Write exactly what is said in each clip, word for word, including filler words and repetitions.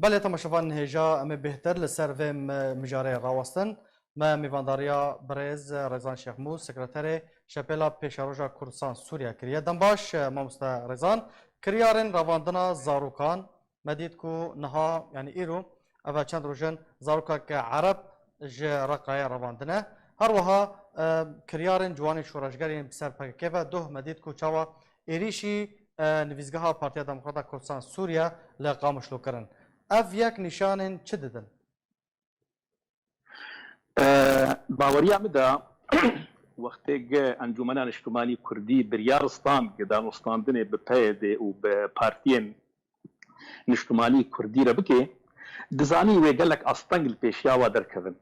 Belê temaşevan hêja em ê bêhtir li ser vê mi-, mijarê rawestin. Me mêvandariya birêz Rezan Şêxmûs, sekreterê Şepêla Pêşeroja Kurdistan Sûriye kiriye. Dem baş, mamoste Rezan. Kiryarên revandina zarokan, me dît ku niha, yanî îro, ev çend roj in zarokek ereb ji Reqayê revandine. Her wiha, e, kiryarên ciwanên şoreşgerên bi ser P K K ve doh me dît ku çawa êrîşî, e, nivîzgeha Partiya Demokrata Kurdistan Sûriye li Qamişlo kirin. Ev yek nîşanên çi didin? E, baweriya min de wextê ge Encûmena Niştimanî Kurdî biryar stand ge danûstandinê bi P Y D û bi partiyên niştimanî Kurdî re bike, dizanî wê gelek asteng li pêşiya wa derkevin.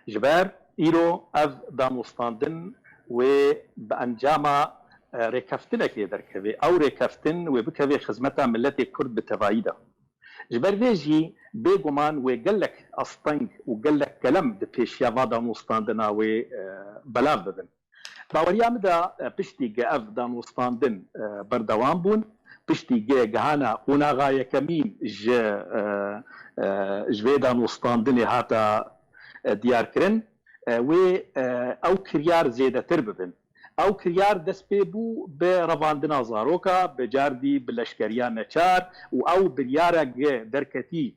Ji ber îro ev danûstandin wê bi encama, e, rêkeftinekê derkeve. Ew rêkeftin wê bikeve xizmeta miletê Kurd bi tevayî de. Ji ber vê jî bêguman wê gelek asteng û gelek kelem di pêşiya va danûstandina wê, e, belav bibin. Baweriya min de, e, piştî ge ev danûstandin, e, berdewam bûn, piştî ge gehana qonaxa yekemîn ji, e, e, ji vê danûstandinê hate, e, diyarkirin, e, wê, e, ew kiryar zêdetir bibin. Ew kiryar dest pê bû bi revandina zaroka, bi cardî bi leşkeriya neçar û ew biryara ge derketî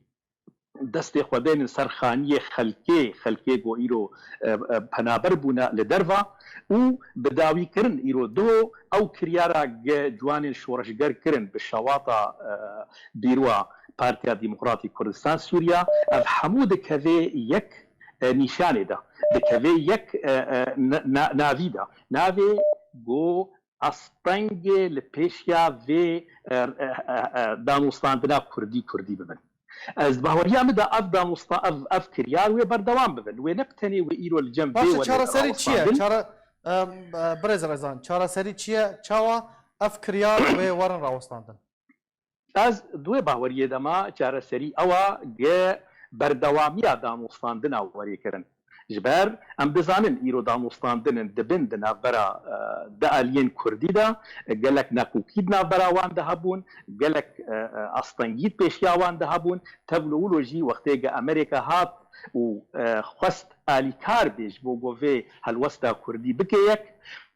destê xwe dênin ser xaniyê xelkê, xelkê ku îro, e, e, penaber bûne li derva û bi dawî kirin îro diho ew kiryara ge ciwanên şoreşger kirin bi şewata, e, bîroa Partiya Demokratî Kurdistan Sûriya, ev hemû dikeve yek, e, nîşanê de. Dikeve yek, e, e, na-, na-, navî de. Navê ku astengê li pêşiya vê, e, e, e, e, danûstandina kurdî kurdî bibin. Ez di bahweriya min de ev danûsta-, ev, ev kiryar wê berdewam bibin. Wê ne bi tenê wê îro li cem vê Baş e, werê çareserî çi ye? rawestandin. Çare-, em, e, Birêz Rezan, çareserî çi ye? Çawa ev kiryar wê werin rawestandin? Ez di wê baweriyê de me çareserî ew a ge berdewamiya danûstandina werê kirin. Ji ber em dizanin îro danûstandinên dibin di navbera, e, di aliyên kurdî de, e, gelek neqokî di navbera wan de hebûn, gelek, e, e, astengî di pêşiya wan de hebûn. Tevlo wilo jî wextê ge Amerîka hat û, e, xwest alîkar bê ji bo ku vê helwesta kurdî bike yek,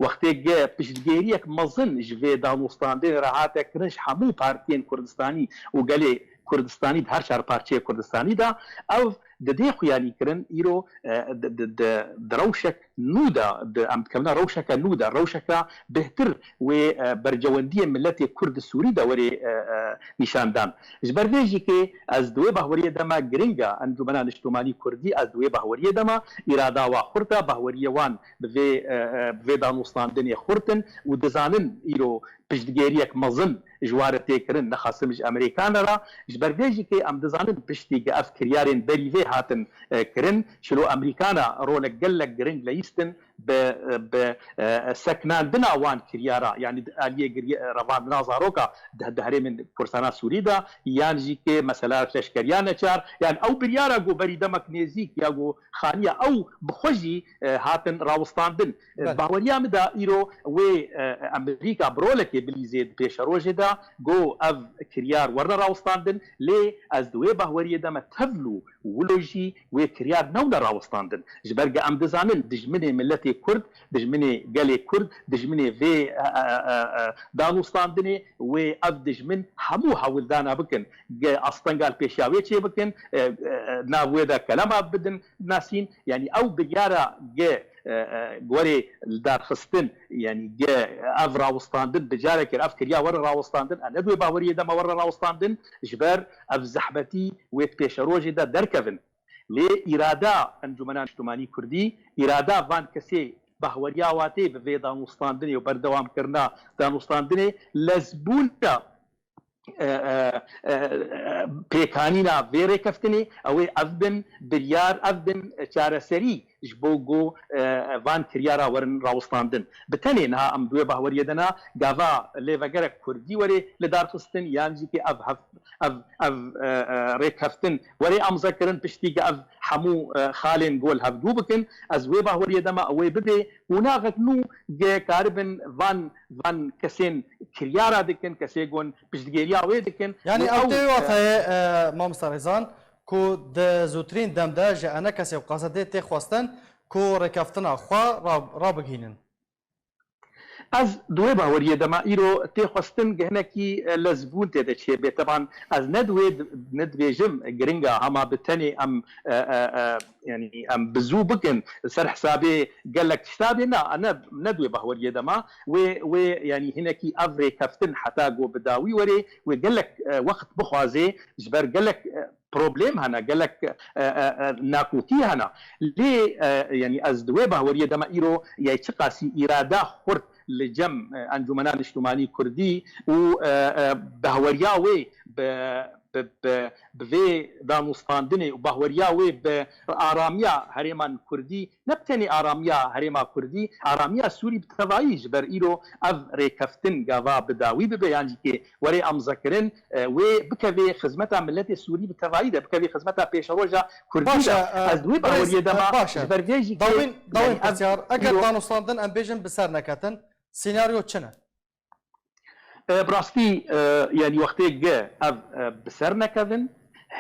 wextê ge piştgêriyek mezin ji vê danûstandinê re hate kirin ji hemû partiyên Kurdistanî û gelê Kurdistanî di her çar parçeyê Kurdistanî de, ev di dê xuyanî kirin îro, e, di, di, di, di rewşek nû de, di, em dikevine rewşeke nû de, rewşeke bêhtir wê, e, bercewendiyê miletê Kurd di Sûrî de werê, e, e, nîşan dan. Ji ber vê jî kê ez di wê bahweriyê de me giring e, Encûmena Niştimanî Kurdî, ez di wê bahweriyê de me, îrada wa xurt e, bahweriyê wan bi vê, e, e, bi vê danûstandinê xurt in û dizanin îro piştgêriyek mezin ji wan re tê kirin, nexasim ji Amerîkana re. Ji ber vê jî kê em dizanin piştî ge ev kiryarên berî vê hatin, e, kirin, çilo Amerîkana rolek gelek giring leyîstin bi, bi, e, seknandina wan kiryara, yanî di aliyê girye-, revandina zaroka di, di herêmên Kurdistana Sûrî de, yan jî kê mesela leşkeriya neçar, yan ew biryara ku berî demek nêzîk ya ku xaniya ew bi xwe jî, e, hatin rawestandin. Belê. Baweriya min de îro wê, e, Amerîka bi rolekê bilîzê di pêşerojê de, go ev kiryar werine rawestandin, lê ez di wê bahweriyê de me tevlû wilo jî wê kiryar newne rawestandin. Ji ber ge em dizanin dijminê miletê Kurd, dijminê gelê Kurd, dijminê vê, e, e, e, e, danûstandinê wê ev dijmin hemû hewldana bikin. Ge astenga li pêşiya wê çê bikin, e, e, e, nav wê de kelema bidin, Nasîn, yanî ew biryara ge, e, e, werê li dar xistin, yanî ge ev rawestandin bi carekê ev kirya were rawestandin, e, ne di wê baweriyê de me were rawestandin, ji ber ev zehmetî wê di pêşerojê de derkevin. Lê îrada Encûmena Niştimanî Kurdî, îrada van kesê bahweriya wa tê bi vê danûstandinê û berdewamkirina danûstandinê lezbûna e, e, e, e, pêkanîna vê rêkeftinê, ew ê ev bin biryar, ev bin çareserî ji bo ku, e, van kiryara werin rawestandin. Bi tenê niha em di wê bahweriyê de ne, gava lêvegerek kurdî were lidarxistin, yan jî ke ev hev-, ev, ev, e, e, rêkeftin were amze kirin, piştî ke ev hemû, e, xalên gol hevdû bikin. Ez wê bahweriyê de me ew ê bibe qonaxek nû ge karibin van, van kesên kiryara dikin, kesê gon piştgiriya wê dikin. Yanî Û ew ew, tê e, wexteyê, e, mamosta Rêzan, ku di zûtirîn dem de ji enekesê û qasedê tê xwestin ku rêkeftina xwe ra-, rabigihînin. Ez di wê baweriyê de me îro tê xwestin gihinekî, e, lezbûn tê de çêbe. Teban ez ne di wê di-, ne dibêjim giring e, hema bi tenê em, e, e, e, yanî em bi zû bikin ser hesabê gelek tişta bê. Na, ne, ne di wê baweriyê de me. Wê, wê, yanî hinekî ev rêkeftin heta ku bi dawî were, wê gelek, e, wext bixwaze, ji ber gelek, e, problem hene, gelek, e, e, e, nakokî hene. Lê, e, yanî ez di wê bahweriyê de me îro, yay çiqasî îrada xurt li cem, e, Encûmena Niştimanî Kurdî û, e, e, bahweriya wê bi, bi, bi, bi vê danûstandinê û bahweriya wê bi aramiya herêman Kurdî, ne bi tenê aramiya herêma Kurdî, aramiya Sûrî bi tevayî, ji ber îro ev rêkeftin gava bi dawî bibe, yan jî kê were amzekirin, e, wê bikevê xizmeta miletê Sûrî bi tevayî de, bikevê xizmeta pêşeroja Kurdî Baş e, de. e, Ez di wê birêz, baweriyê de e, me baş e. ji ber vê jî kê, Dawîn, dawîn yanî ev pirsiyar. Eger îro danûstandin em bêjin bi ser neketin, senaryo çi ne? E, bi rastî, e, yanî wextê ge ev, e, bi ser nekevin,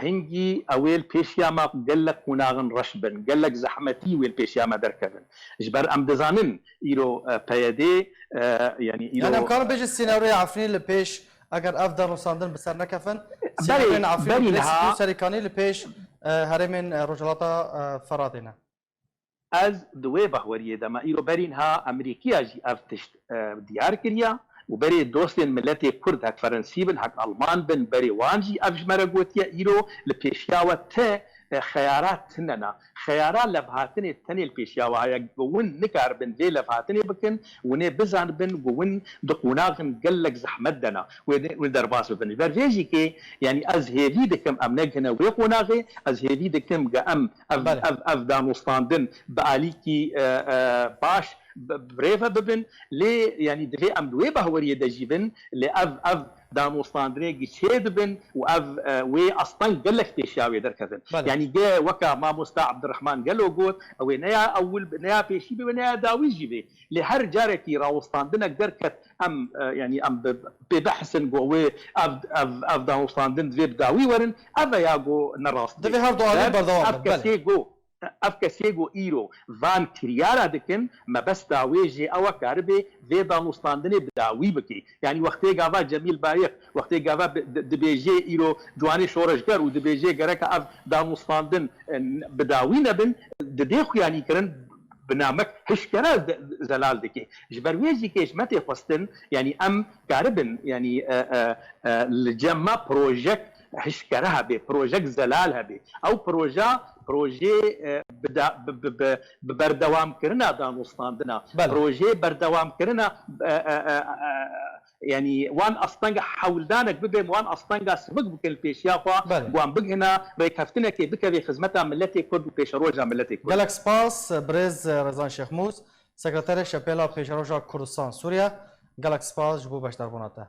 hingî ew ê li pêşiya me gelek qonaxin reş bin, gelek zehmetî wê li pêşiya me derkevin. Ji ber em dizanin îro, e, P Y D, e, yanî îro Yani em karin bêjin senaryoya Efrînê li pêş, eger ev danûstandin bi ser nekevin, Berê, senaryoya Efrînê berî li niha Serîkanî li pêş, e, herêmên, e, Rojhilata, e, Feratê ne. Ez di wê bahweriyê de me. Îro berî niha Amerîkiya jî ev tişt, e, diyar kiriya û berê dostên miletê Kurd, hek Ferensî bin, hek Alman bin, berê wan jî ev ji me re gotiye. Îro li pêşiya we te, e, xeyara tune ne. Xeyara levhatinê tenê li pêşiya we heye. Ku win nikaribin vê levhatinê bikin, winê bizanibin ku win di qonaxin gelek zehmet de ne. Wê, wê derbas bibin. Ji ber vê jî kê, yanî ez hêvî dikim em negihine wê qonaxê, ez hêvî dikim ku em ev, Belê. ev, ev danûstandin bi alîkî, e, e, baş bi, bi rê ve bibin. Lê, yanî divê em di wê bahweriyê de jî bin, lê ev, ev danûstandinê giçê dibin û ev, e, wê asteng gelek pêşiya wê derkevin. Belê. Yanî ge weka mamosta Abdurrahman gelo got, ew ê ne ya ewil be, ne ya pêşî be, ne ya dawî jî be. Lê her carekî rawêstandinek derket, em, e, yanî em bi, pê bihisin ku wê ev, ev, ev danûstandin divê bi dawî werin, ev e ya ku ne rast be. Divê her du alî Ber berdewam ev bin, belê. kesê ku, ev kesê ku îro van kiryara dikin, mebesta wê jê ew e karibe vê danûstandinê bi dawî bike. Yanî wextê gava Cemîl Bayik, wextê gava bi, di, dibêje îro ciwanê şoreşger û dibêje gereka ev danûstandin, e, bi dawî nebin, didê xuyanî kirin, bi namek hişkere ze-, zelal dike. Ji ber wê jî kê ji me tê xwestin, yanî em karibin, yanî, e, e, e, li cem me projek hişkere hebe, projek zelal hebe. Ew proja, projê, e, bi da-, bi, bi, bi, bi berdewamkirina danûstandina, Belê. projê berdewamkirina, e, e, e, e, yanî wan astenga hewldanek bibe, wan astenga sivik bikin li pêşiya xwe, Belê. wan bigihina rêkeftinekê bikeve xizmeta miletê Kurd û pêşeroja miletê Kurd. Gelek spas, birêz Rezan Şêxmûs, sekreterê Şepêla Pêşeroja Kurdistan Sûriye. Gelek spas ji bo beşdarbûna te.